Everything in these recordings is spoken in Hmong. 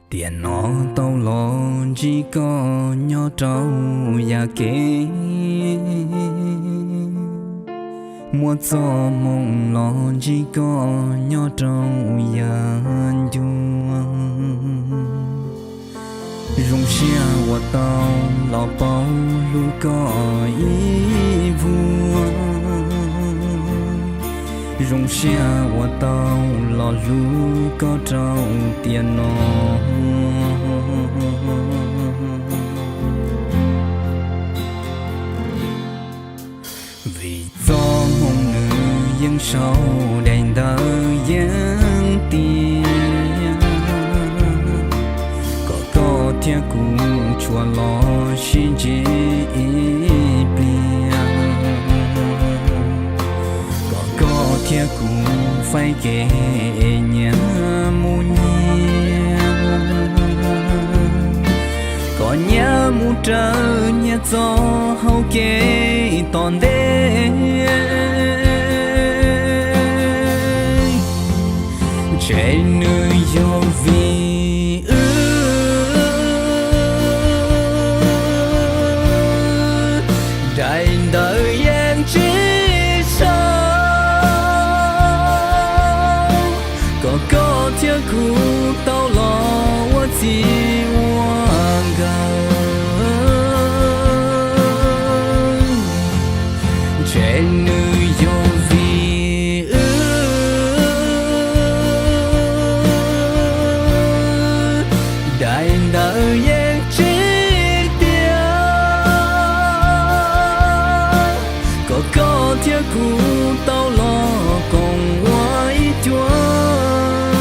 Tiam no tau los ntsib koj nyob rau yam kev, muaj txoj hmoo los ntsib koj nyob rau yam ncua. Zoo siab uas tau los paub hlub koj ib vuag, zoo siab uas tau los hlub koj rau tiam no. Vim txoj hmoo nws yeej sau daim ntawv yeeb tias kom koj thiab kuv tsuas los sib ntsib ib pliag, kom koj thiab kuv faib kev nyias mus nyias, kom nyias mus raws nyias txoj hau kev tom ntej. Ntshe nws yog vim wb daim ntawv yeej tsis sau kom koj thiab kuv tau los ua txij ua nkawm. Ntshe nws yog vim wb daim ntawv yeej tsis tiav kom koj thiab kuv tau los koom ua ib cuab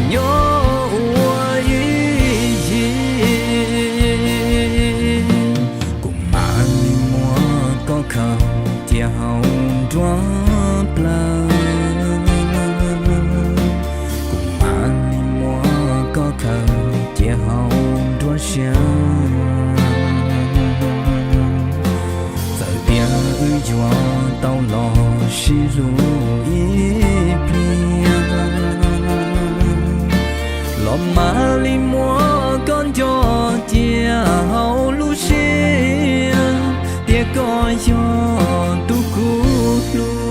nyob ua ib yig. Kuv mam li muab koj khaws cia hauv nruab plawv, kuv mam li muab koj khaws cia hauv nruab siab. Txawm tias wb yuav tau los sib hlub ib pliag los mam li muab koj nco cia hauv lub siab tias koj yog tus kuv hlub.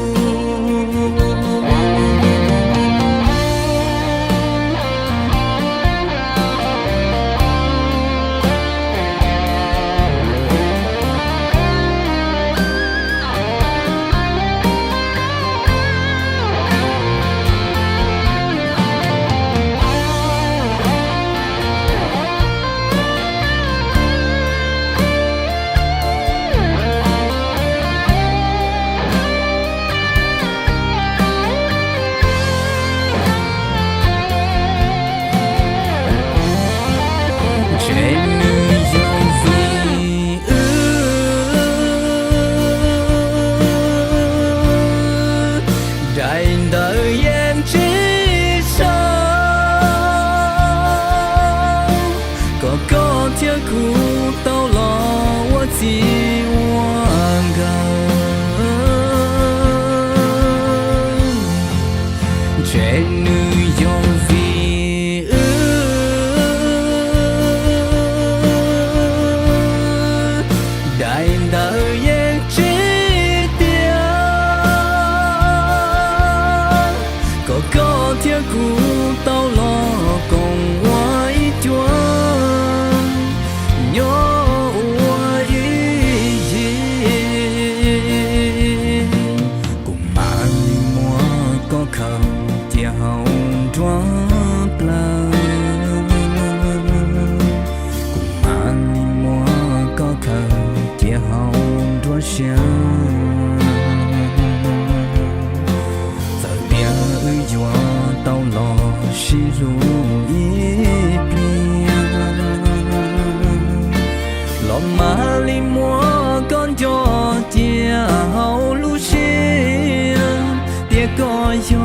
Ntshe nws yog vim wb daim ntawv yeej tsis sau kom koj thiab kuv tau los ua txij ua nkawm. Ntshe nws yog vim wb daim ntawv yeej tsis tiav kom koj thiab kuv tau los koom ua ib cuab nyob ua ib yig. Kuv mam li muab koj khaws cia hauv nruab plawv, kuv mam li muab koj khaws cia hauv nruab siab. Txawm tias wb yuav tau los sib hlub ib pliag los mam li muab koj nco cia hauv lub siab tias koj yog